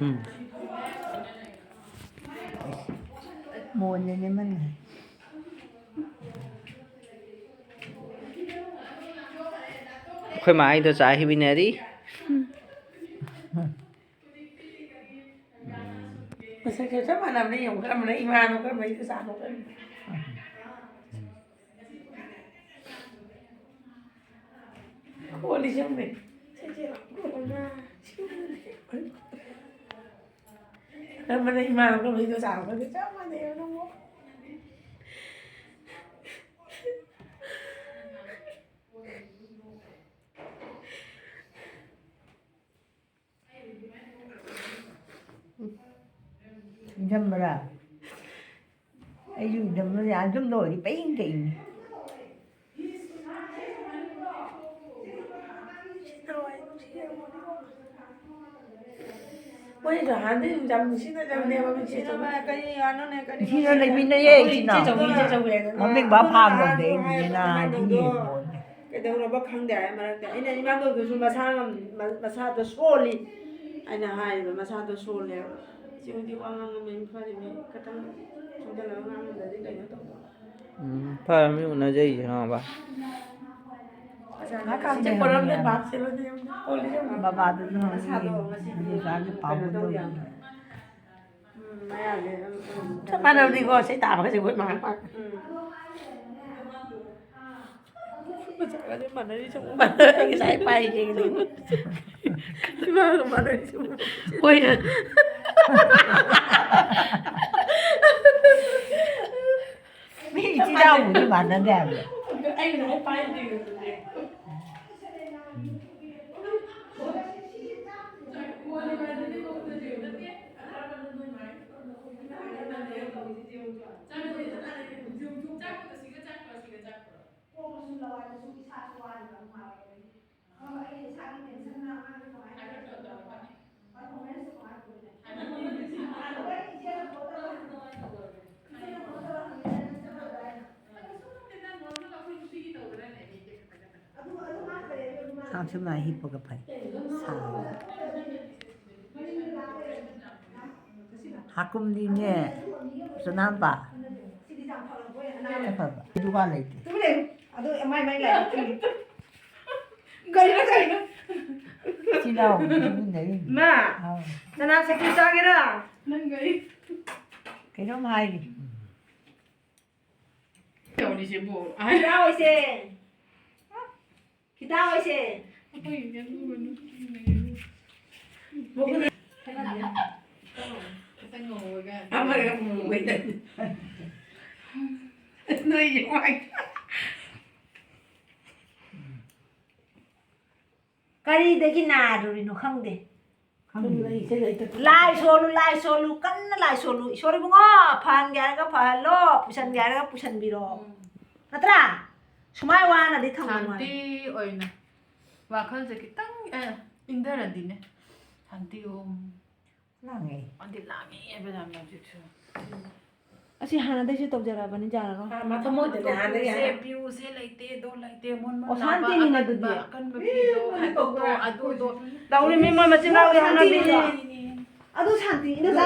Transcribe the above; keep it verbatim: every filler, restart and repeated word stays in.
ꯎꯝ꯫ ꯃꯣꯟꯗꯅꯦ ꯃꯟꯅ꯫ ꯑꯩꯈꯣꯏ ꯃꯥꯏꯗꯣ ꯆꯥ ꯍꯤꯕꯤꯅꯔꯤ꯫ ꯃꯁꯛꯁꯦ ꯆꯞ ꯃꯥꯟꯅꯕꯅꯦ, ꯌꯦꯡꯉꯨ, ꯀꯔꯝꯕꯅ ꯏꯃꯥꯅꯣ, ꯀꯔꯝꯕꯅ ꯏꯆꯥꯅꯣ, ꯀꯔꯝꯕꯅ꯫ ꯈꯣꯜꯂꯤꯁꯦ ꯌꯦꯡꯉꯨꯅꯦ꯫ ꯀꯔꯝꯕꯅ ꯏꯃꯥꯅꯣ, ꯀꯔꯝꯕꯅ ꯏꯆꯥꯅꯣ ꯈꯪꯗꯦ, ꯆꯞ ꯃꯥꯟꯅꯩꯕ ꯅꯪꯕꯨ꯫ ꯏꯟꯖꯟꯕ꯭ꯔꯥ? ꯑꯩꯁꯨ ꯏꯟꯖꯟꯕ꯭ꯔꯥ? ꯑꯗꯨꯝ ꯂꯣꯏꯔꯗꯤ ꯄꯩ ꯇꯛꯏꯅꯦ꯫ ꯃꯣꯏꯁꯨ ꯍꯥꯟꯅꯗꯩ ꯌꯥꯝ ꯅꯨꯡꯁꯤꯅꯖꯕꯅꯦꯕ, ꯃꯆꯦ ꯆꯧꯕꯤ꯫ ꯀꯔꯤ ꯋꯥꯅꯣꯅꯦ, ꯀꯔꯤ ꯏꯆꯦꯅ ꯂꯩꯃꯤꯟꯅꯩꯌꯦ, ꯑꯩꯈꯣꯏ ꯏꯆꯤꯟ ꯏꯅꯥꯎ꯫ ꯏꯆꯦ ꯆꯧꯕꯤ, ꯏꯆꯦ ꯆꯧꯕꯤ ꯍꯥꯏꯅ꯫ ꯃꯃꯤꯡ ꯕꯥ ꯐꯥꯡꯕꯗꯩ ꯍꯥꯏꯅ ꯍꯥꯏ ꯅꯍꯥꯟ ꯅꯪꯗꯣ ꯌꯦꯡꯉꯣꯅꯦ꯫ ꯀꯩꯗꯧꯔꯕ ꯈꯪꯗꯦ ꯍꯥꯏ ꯃꯔꯛꯇ꯫ ꯑꯩꯅ ꯏꯃꯥꯗꯣꯟꯗꯨꯁꯨ ꯃꯁꯥ ꯉꯝ-, ꯃ-, ꯃꯁꯥꯗꯣ ꯁꯣꯜꯂꯤ ꯍꯥꯏꯅ ꯍꯥꯏꯌꯦꯕ, ꯃꯁꯥꯗꯣ ꯁꯣꯜꯂꯦꯕ꯫ ꯏꯆꯦ ꯍꯣꯏꯗꯤ ꯋꯥ ꯉꯥꯡꯉꯝꯃꯦ, ꯐꯔꯤꯅꯦ, ꯈꯤꯇꯪ ꯆꯣꯟꯊꯔꯒ ꯉꯥꯡꯉꯝꯗ꯭ꯔꯗꯤ ꯀꯩꯅꯣ ꯇꯧꯕ꯫ ꯎꯝ, ꯐꯔꯃꯤ ꯎꯅꯖꯩꯁꯦ ꯈꯪꯉꯕ? ꯏꯆꯦ ꯄꯣꯔꯝꯗ ꯄꯥꯛ ꯁꯤꯜꯂꯗꯤ ꯌꯥꯝ ꯁꯣꯜꯂꯤ ꯌꯥꯝ꯫ ꯕꯕꯥꯗꯨꯁꯨ ꯍꯪꯉꯤ, ꯃꯁꯥꯗꯣ ꯉꯁꯤ ꯃꯗꯨ ꯆꯥꯒꯤ ꯄꯥꯎ ꯀꯩꯅꯣ ꯇꯧꯗꯦ꯫ ꯇꯧꯗꯧꯔꯤ꯫ ꯎꯝ, ꯃꯌꯥꯁꯦ ꯑꯗꯨꯝ ꯆꯞ ꯃꯥꯟꯅꯕꯅꯤꯀꯣ, ꯁꯤ ꯇꯥꯕꯒꯁꯦ ꯑꯩꯈꯣꯏ ꯃꯥ ꯄꯥꯛ꯫ ꯎꯝ꯫ ꯃꯆꯥꯒꯁꯦ ꯃꯥꯟꯅꯔꯤꯁꯦ ꯑꯃꯨꯛ ꯃꯥꯟꯅꯔꯦ꯫ ꯉꯁꯥꯏ ꯄꯥꯏꯒꯦ꯫ ꯏꯃꯥꯒ ꯃꯥꯟꯅꯔꯤꯁꯦ ꯑꯃꯨꯛ꯫ ꯍꯣꯏ꯫ ꯃꯤ ꯏꯆꯤꯟ ꯏꯅꯥꯎꯕꯨꯗꯤ ꯃꯥꯟꯅꯗꯦ ꯍꯥꯏꯕ꯫ ꯑꯩ ꯉꯁꯥꯏ ꯄꯥꯏꯗꯦ꯫ ꯍꯥꯡꯁꯨ ꯃꯥ ꯍꯤꯞꯄꯒ ꯐꯩ꯫ ꯁꯥꯕ꯫ ꯍꯥꯀꯨꯝꯗꯤꯅꯦ, ꯆꯅꯥꯝꯄꯥ꯫ ꯆꯠꯈ꯭ꯔꯕ? ꯗꯨꯀꯥꯟ ꯂꯩꯇꯦ꯫ ꯇꯨꯃꯤꯟ ꯂꯩꯌꯨ꯫ ꯑꯗꯨ ꯃꯥꯏ ꯃꯥꯏ ꯂꯥꯏꯕꯛ ꯊꯤꯔꯤ꯫ ꯀꯔꯤꯅꯣ, ꯀꯔꯤꯅꯣ? ꯏꯆꯤꯜ ꯏꯅꯥꯎ ꯇꯨꯃꯤꯟ ꯂꯩꯌꯨ꯫ ꯃꯥ, ꯑꯥꯎ꯫ ꯆꯅꯥ ꯁꯦꯀꯤꯜ ꯆꯥꯒꯦꯔꯥ? ꯅꯪ ꯀꯔꯤ? ꯀꯩꯅꯣꯝ ꯍꯥꯏꯔꯤ꯫ ꯇꯧꯔꯤꯁꯤꯕꯨ꯫ ꯈꯤꯇꯥ ꯍꯣꯏꯁꯦ꯫ ꯈꯤꯇꯥ ꯍꯣꯏꯁꯦ꯫ ꯑꯩꯈꯣꯏ ꯌꯨꯝꯗ ꯂꯨꯒꯅꯨ꯫ ꯈꯤꯇꯪ ꯉꯧꯔꯒ꯫ ꯑꯃꯒ ꯃꯨꯕꯩꯗ꯫ ꯅꯣꯏꯒꯤ ꯋꯥꯏ꯫ ꯀꯔꯤꯗꯒꯤ ꯅꯥꯔꯨꯔꯤꯅꯣ ꯈꯪꯗꯦ꯫ ꯈꯪꯗꯦ꯫ ꯂꯥꯏ ꯁꯣꯜꯂꯨ, ꯂꯥꯏ ꯁꯣꯜꯂꯨ, ꯀꯟꯅ ꯂꯥꯏ ꯁꯣꯜꯂꯨ꯫ ꯏꯁꯣꯔ ꯏꯕꯨꯡꯉꯣ, ꯐꯍꯟꯒꯦ ꯍꯥꯏꯔꯒ ꯐꯍꯜꯂꯣ, ꯄꯨꯁꯟꯒꯦ ꯍꯥꯏꯔꯒ ꯄꯨꯁꯟꯕꯤꯔꯣ꯫ ꯎꯝ꯫ ꯅꯠꯇ꯭ꯔꯥ? ꯁꯨꯃꯥꯏ ꯋꯥꯅꯗꯤ ꯊꯝꯒꯅꯨ ꯍꯥꯏꯕ꯫ ꯁꯥꯟꯇꯤ ꯑꯣꯏꯅ ꯋꯥꯈꯜꯁꯦ ꯈꯤꯇꯪ, ꯑꯦ, ꯏꯪꯊꯔꯗꯤꯅꯦ꯫ ꯁꯥꯟꯇꯤ ꯑꯣꯝ꯫ ꯂꯥꯡꯉꯦ꯫ ꯑꯗꯤ ꯂꯥꯡꯉꯦ ꯍꯥꯏꯕ ꯌꯥꯝꯅ ꯍꯧꯖꯤꯛꯁꯨ꯫ ꯑꯁꯤ ꯍꯥꯟꯅꯗꯩꯁꯨ ꯇꯧꯖꯔꯛꯑꯕꯅꯤ, ꯌꯥꯔꯔꯣꯏ꯫ ꯑꯥ, ꯃꯊꯃꯣꯏꯗꯅꯦ ꯑꯗꯣ ꯍꯥꯟꯅꯗꯒꯤ ꯚ꯭ꯌꯨꯁꯦ, ꯍꯥꯟꯅ꯫ ꯚ꯭ꯌꯨꯁꯦ ꯂꯩꯇꯦ, ꯑꯗꯣ ꯂꯩꯇꯦ, ꯃꯣꯟ ꯃꯣꯟ ꯑꯣ, ꯂꯥꯎꯕ, ꯁꯥꯟꯇꯤꯅꯤꯅꯦ ꯑꯀꯟꯕ, ꯑꯗꯨꯗꯤ꯫ ꯑꯀꯟꯕ ꯐꯤꯗꯣ ꯈꯥꯏꯗꯣꯛꯑꯣ, ꯑꯗꯨꯗꯣ꯫ ꯇꯧꯔꯤ ꯃꯤ ꯃꯣꯏ ꯃꯆꯤꯟ ꯃꯅꯥꯎꯒꯤ ꯍꯧꯅꯕꯤꯅꯤ꯫ ꯑꯗꯨ ꯁꯥꯟꯇꯤ, ꯏꯟꯗꯣꯆꯥ